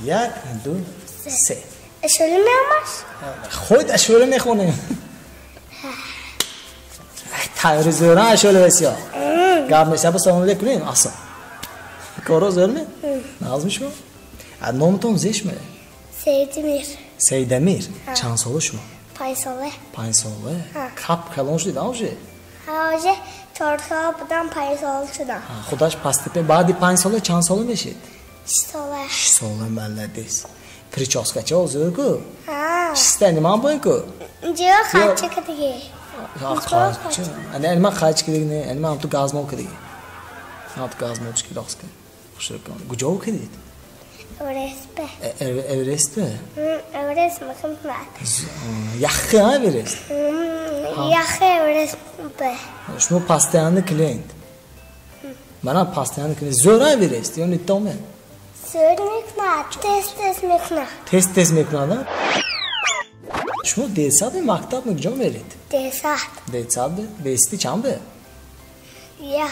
1, 2, 3. Ашӯла меомаш? Худ ашӯла мехонем. Тайёри зӯра ашӯла весиё. Гап нест, яба салом алейкум кунем, аҳсан. Коро зӯр ме? Нағзми шумо? Номатон зеш ме? Сейдамир. Сейдамир. Чанд сола шумо? 5 сола. 5 сола? Кап калон шудид, уже? Ҳа, уже 4 сола будам, 5 сола шудам. Худаш пастепен баъди 5 сола чанд сола мешид? 6 сола. 6 сола, молодец. Прическа чо зӯр ку? Ҳа. Чиста нима буин ку? Ҷо хача кадиги. Хача. Ана нима хача кадиги не, нима ҳам ту газмол кадиги. Ҳам ту газмол чики рақс ки. Хушрӯ кун. Куҷо кадид? Эверест бе. Эверест бе? Эверест мехоҳам. Яхи ҳа Эверест? Яхи Эверест бе. Шумо постоянный клиент. Манам постоянный клиент. Зӯр Эверест ё не то ме? Зӯр мекунад, тез-тез мекунад. Тез-тез мекунад, а? Шумо детсад бе, мактаб куҷо меред? Детсад. Детсад бе? Дести чанд бе? 1.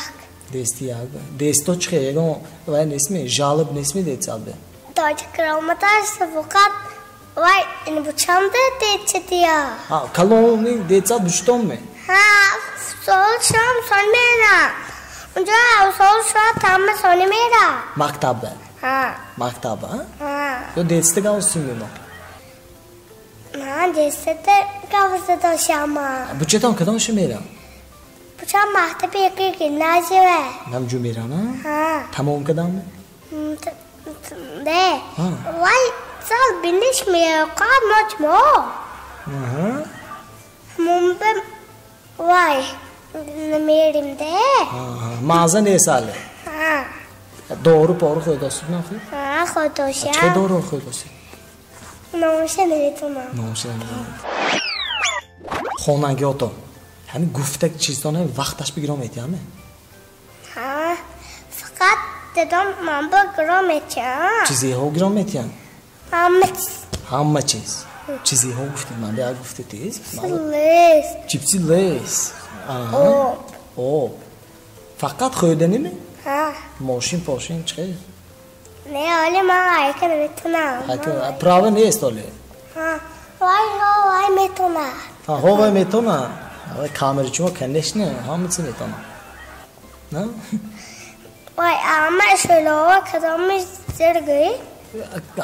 Дести 1 бе. Десто чӣ хел? Ягон вай нестми? Жалоб нестми детсад бе? Тоҷик грамоташ фақат вай ин бучанда детсадия. Ҳа, калони детсад бучтон ме? Ҳа, сол шом сон мера. Унҷо сол шом тамма сони мера. Мактаб бе? Ҳа. Мактаб, а? Ҳа. Ё детсада гавзсим мо? Ман детсада гавзда дошама. Бучатон кадом шу мера? Бучам мактаби яки гимназия. Нам ҷу мера, на? Ҳа. Тамом кадам? Не. Вай сол биниш меоқад моч мо. Мумбе вай намерим де. Маза нест але? Ҳа. Дору пору хӯрдосид нахӯр? Ҳа, хӯрдошам. Чӣ дору хӯрдосид? Номаша намедонам. Номаша намедонам. Хонагиётон ҳамин гуфта чизтон вақташ бигиром метиҳаме? Ҳа, фақат дадом ман ба гиром метиҳам. Чизеҳо гиром метиҳам? Ҳама чиз. Ҳама чиз. Чизеҳо гуфтем, ман як гуфте тез. Лес. Чипси лес. Об. Об. Фақат хӯрданӣ? Ҳа. Мошин пошин чӣ хел? Не, оле ман ҳайка наметонам. Ҳайка права нест оле? Ҳа, вай ҳо вай метонад. Ҳа, ҳо вай метонад. Вай камери чумо, конечно, ҳама чиз метонад. На? Вай, ама шӯлоҳо кадомиш зер гӯӣ?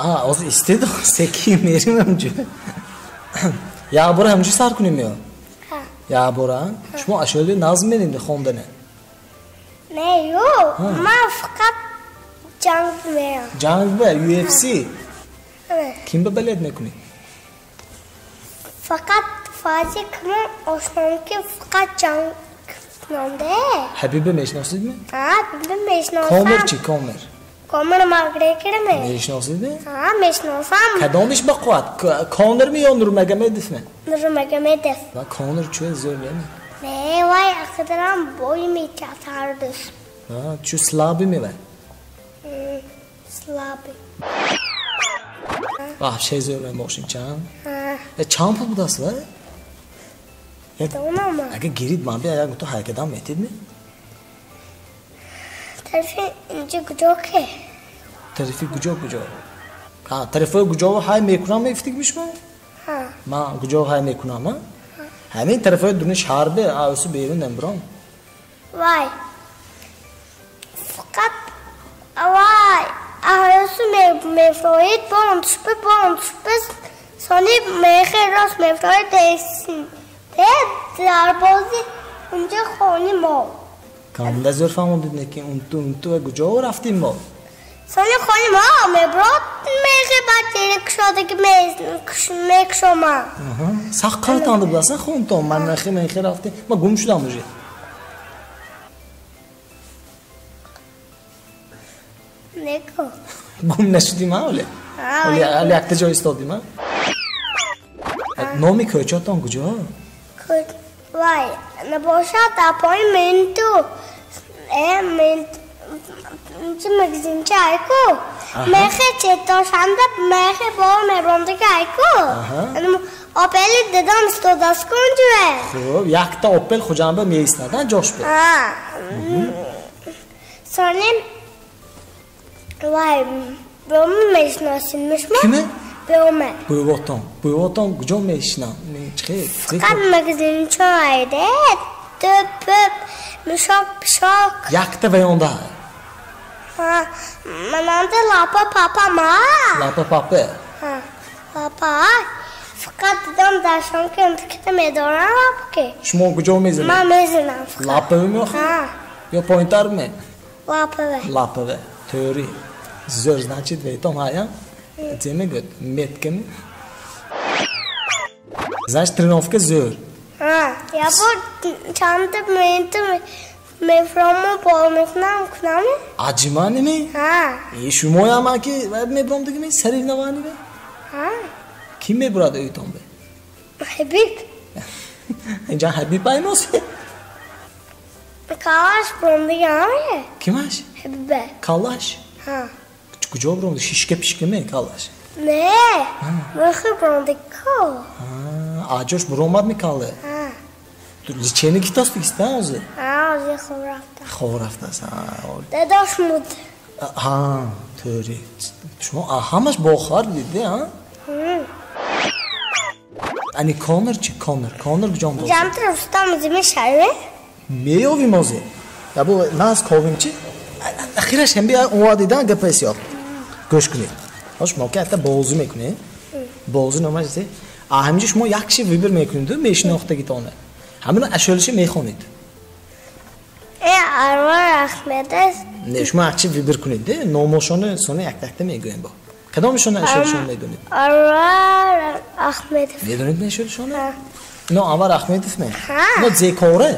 Ҳа, ҳозир истедо, секи мерим ҳамҷо. Як бора ҳамҷо сар кунем ё? Ҳа. Як бора? Шумо ашёли назм мерем хондане? Не, ю, ман фақат ҷанг мерам. Ҷанг бе, UFC? Ким ба балет мекунӣ? Фақат фази кунун ошном ки фақат ҷанг кунонде. Ҳабиба мешиносидми? Ҳа, Ҳабиба мешиносам. Комер чӣ, Комер? Комер Макгрегорме? Мешиносидми? Ҳа, мешиносам. Кадомиш ба қувват? Конорми ё Нурмагомедовми? Нурмагомедов. Ва Конор чӯ зӯр неми? Не, вай ақидарам бой метиҳад ҳар дӯз. Ҳа, чӯ слабый мевай? Слабый. Вообще зӯр мошин чанд? Ҳа. Чанд пул будааст вай? Донам. Агар гирид ман бия як муто ҳаракатам метидми? Тарафи инҷо куҷо ке? Тарафи куҷо куҷо? Ҳа, тарафҳои куҷо ҳай мекунам мефтигми шумо? Ҳа. Ман куҷо ҳай мекунам, а? Ҳамин тарафҳои дуни шаҳр бе, авсу берун намбиром. Вай. Фақат вай, аҳосу мефроид, бон тушпи, бон тушпи, сони мехе рост мефроид десин. Дарбози унҷо хони мо. Канда зӯр фаҳмондид не ки унту унту ва куҷо рафтим мо? Сони хони мо меброд мехе баъд зери кушодаги мекушомам. Сахт қалтанди будасан хонтон, ман мехе мехе рафтим, ман гум шудам уже. Неку. Гум нашудим а оле? Оле оле якта ҷо истодим а? Номи кӯчатон куҷо? Вай, набошад апои менту. Чи магазинча айку? Мехе четошанда мехе бо меброндиги айку? Опели дедам истодааст кунҷуе. Хуб, якта Опел Хуҷанба меистад, ҷош бе. Ҳа. Сони вай Бӯма мешиносед шумо? Киме? Бӯма. Бӯвотон. Бӯвотон куҷо мешинам? Чӣ? Фақат магазинчо айде. Тӯп-пӯп, мушок-пишок. Якта ваёнда. Ҳа, мананда лапа папа ма. Лапа папа? Ҳа, лапа. Фақат дидам даршон ки интикита медорам лапа ки. Шумо куҷо мезанед? Ман мезанам фақат. Лапаве меохӯред? Ҳа. Ё поинтар ме? Лапаве. Лапаве. Тӯри. Зӯр, значит, вейтон ҳая? Зе мегӯяд? Метками? Значит, тренировка зӯр. Ҳа, я бор чанда минута мефрому пол мекунам, кунам? Аҷимани ме? Ҳа. Э, шумоям аки мебром диги ме? Соревнование ме? Ҳа. Ким мебурад ӯйтон бе? Ҳабиб. Инҷа Ҳабиб аймос? Калаш бром дигаме? Кимаш? Ҳабибе. Калаш? Ҳа. Куҷо бром? Шишка пишка ме калаш? Не, мехи бром дико. Аҷош буромад ми кале? Ҳа. Лечение китост дигиста ҳозир? Ҳа, ҳозир хоб рафта. Хоб рафтааст. Дадош муд. Ҳа, тӯри. Шумо ҳамаш бохабар будед, ҳа? Ани Конор чи? Конор? Конор куҷо бозӣ? Ҷамтар Рустам ози мешаве? Меёвим ҳозир. Ябо нас ковим чи? Ахираш ҳам бия ова дидан гапа ёфт. Гӯш кунед. Ҳош мо ки ҳатта бозӣ мекунем. Бозӣ номаш зе. А ҳаминҷо шумо якши выбор мекунед, мешинохтагитона. Ҳамино ашёлиша мехонед. Э, Арвар Ахмедов. Не, шумо якчи выбор кунед, номошона сони якта-якта мегӯем бо. Кадомшона ашёлишон медонед? Арвар Ахмедов. Медонед ашёлишона? Ино Анвар Ахмедов ме? Ҳа. Ино зекоре?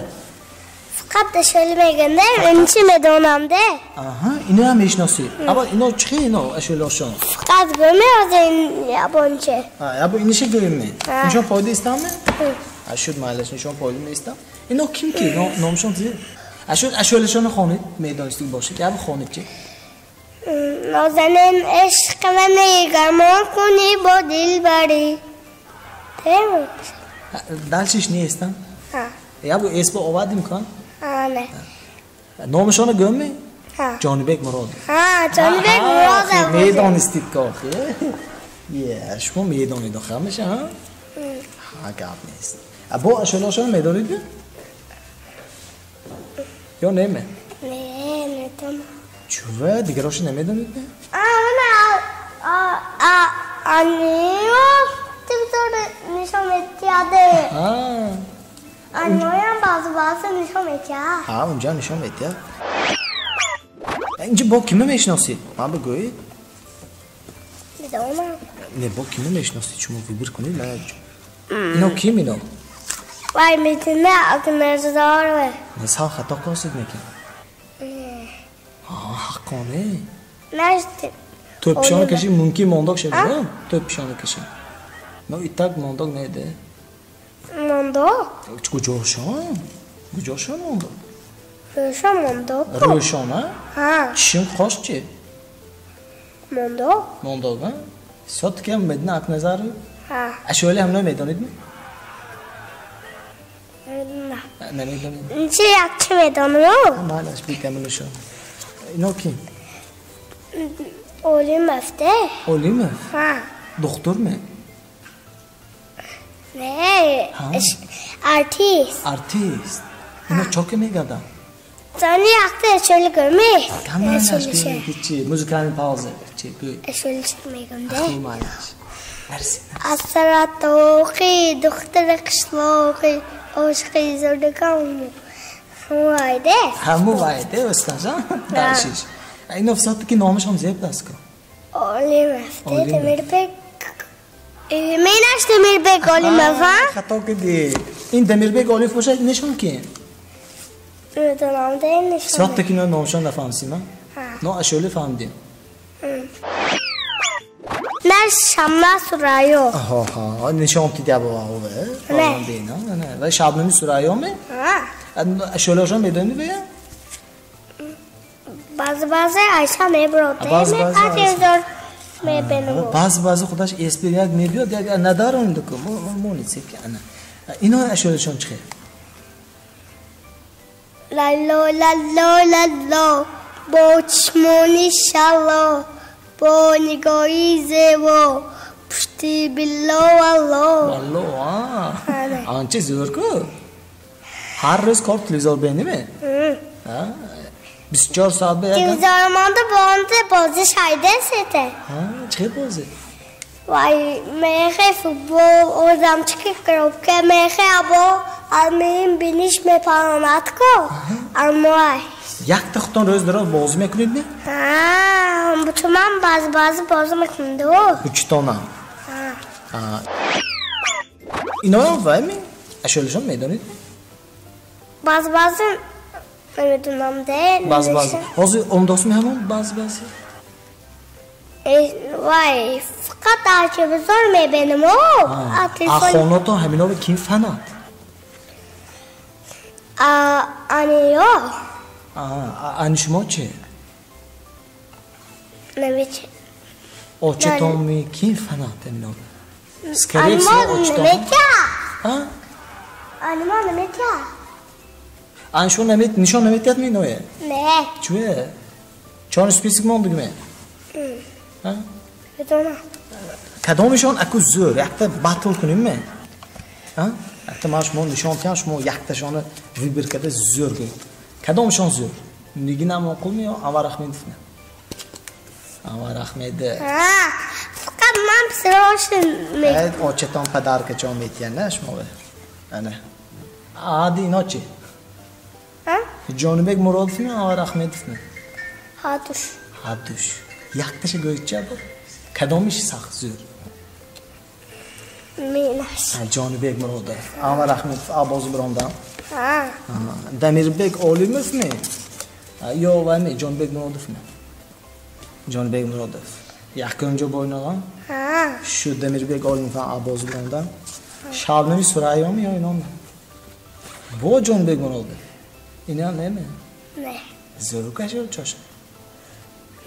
Фақат ашёли мегӯнде, инчи медонам де. Аҳа, иноам мешиносед. Аввал ино чӣ ино ашёлишон? Фақат гӯме ҳозир ин ябонче. Ҳа, ябо иниша гӯем ме? Ҳа. Нишон фоида истам ме? Ашуд майлаш нишон фоида меистам. Ино ким ки? Номшон зи? Ашуд ашёлишонро хонед, медонистиг бошед. Ябо хонед чи? Нозанин ишқ мани гармон кунӣ бо дилбарӣ. Дальшиш неестам? Ҳа. Ябо эсбо овардим кан? Ҳа, не. Номашонро гӯм ме? Ҳа. Ҷонибек Муродов. Ҳа, Ҷонибек Муродов. Медонистид ки охи. Е, шумо медонед охи ҳамаша, ҳа? Ҳа, гап нест. Бо ашёлошонро медонед ме? Ё не ме? Не, медонам. Чува, дигарошо намедонед ме? А, мана анио телевизор нишон метиҳаде. Ҳа. Аниоям баъзу баъзу нишон метиҳад. Ҳа, унҷа нишон метиҳад. Инҷа бо кима мешиносед? Ман бигӯед. Медонам. Не, бо кима мешиносед? Шумо выбор кунед. Ино ким ино? Вай, медина Акназарова. Не, сал хато косед мекин. Ҳа, ҳаққоне. Нашти. Тӯппишона каши мумкин мондок шавад, тӯппишона каши. Но и так мондок неде. Мондок? Куҷошон? Куҷошон мондок? Рӯшон мондок. Рӯшон, а? Ҳа. Чишим қош чи? Мондок. Мондок, а? Всё-таки Медина Акназарова? Ҳа. Ашёли ҳамно медонед ми? На. Намедонед? Чи якчи медонам? Майлаш, битаминушон. Ино ким? Олимов де. Олимов? Ҳа. Духтур ме? Не, артист. Артист. Ино чо ки мегардам? Зани якта ашёли гӯме? Камалаш чи? Музыкальный пауза. Чи гӯй? Ашёли чи мегӯм де? Хуб, майлаш. Нарси. Асара тоқи, духтари қишлоқи, ошиқи зурдакаму. Ҳаму вайде? Ҳаму вайде, устажа? Даршиш. Ино всё-таки номашон зеб аст ко. Олимов де, Демирбек. Менаш Демирбек Олимов, ҳа? Хато кардӣ. Ин Демирбек Олимов бошад, нишон ки? Медонам де, нишон. Всё-таки номашон нафаҳмсим, а? Ҳа. Но ашёли фаҳмидем. Наш Шамма Сурайё. Ҳа, нишон тидя бо ове. Не. Не, ва Шабнами Сурайё ме? Ҳа. Ашёлашон медонӣ вая? Баъзе баъзе Айша мебурад. Баъзе баъзе телевизор мебинам. Баъзе баъзе худаш эсп як мебиёд, як надаронда ку. Монед ки ана. Ино ашёлашон чӣ хел? Лало, лало, лало, бо чишмони шало, Бо нигоҳи зебо пушти било валло. Валло, анча зӯр ку. Ҳар рӯз кор телевизор бинеме? 24 соат ба як. Телевизор монда бонда бозӣ шайде сете. Чӣ бозӣ? Вай мехе футбол, одамчики коробка мехе або алмин биниш мепаронад ку. Алмой. Якта худтон рӯз дароз бозӣ мекунед ми? Ҳа, бутуман баъзе баъзе бозӣ мекунем. Учтонам. Иноям вай ми? Ашёлишон медонед? Баъзе баъзе намедонам де. Баъзе баъзе. Ҳозир омдосми ҳамон баъзе баъзе? Вай, фақат аз телевизор мебинам. А хонатон ҳаминоро ким фанад? Аниё. Ани шумо чӣ? Намечи. Очатон ми ким фанад ҳаминоро? Скорее всего, очатон. Анимо наметя. Ани шумо нишон наметиҳад ми иное? Не. Чӯе? Чорни список мондугме? Медонам. Кадомишон аку зӯр? Якта батл кунем ме? Якта ман шумо нишон диҳам, шумо якташонро выбор карда зӯр гӯед. Кадомишон зӯр? Нигина Амонқулми ё Анвар Ахмедовми? Анвар Ахмедов. Фақат ман писарошин. Очатон падаркачон метиҳанд, на шумо? Ана. Ади ино чӣ? Ҷонибек Муродовми Анвар Ахмедовми? Ҳардуш. Ҳардуш. Якташа гӯед ча бо? Кадомиш сахт зӯр? Менаш. Ҷонибек Муродов, Анвар Ахмедов абози биромдан. Дамирбек Олимовми ё вайми Ҷонибек Муродовми? Ҷонибек Муродов. Якум ҷо бойнаган? Шу Дамирбек Олимов абози биромдан. Шабнами Сурайёми ё иноми? Бо Ҷонибек Муродов. Ина неме? Не. Зӯр кашё чоша?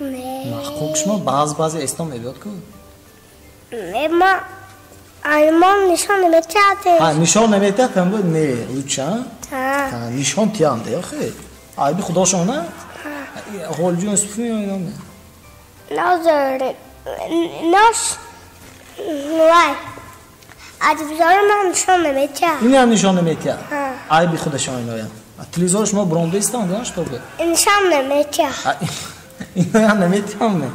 Не. Махқул шумо баъзе баъзе эстон мебиёд ку? Не, ма аймон нишон наметиҳад. Ҳа, нишон наметиҳад, ҳам бо не, лучше, ҳа? Нишон тиҳанд, охи. Айби худошон, на? Ғолибҷон Юсуфми ё ино не? Нозир, нош, вай. Телевизори ман нишон наметиҳад. Инам нишон наметиҳад. Айби худашон иноям. Телевизори шумо буронда истанд, чтобы? Нишон наметиҳад. Иноям наметиҳам, не?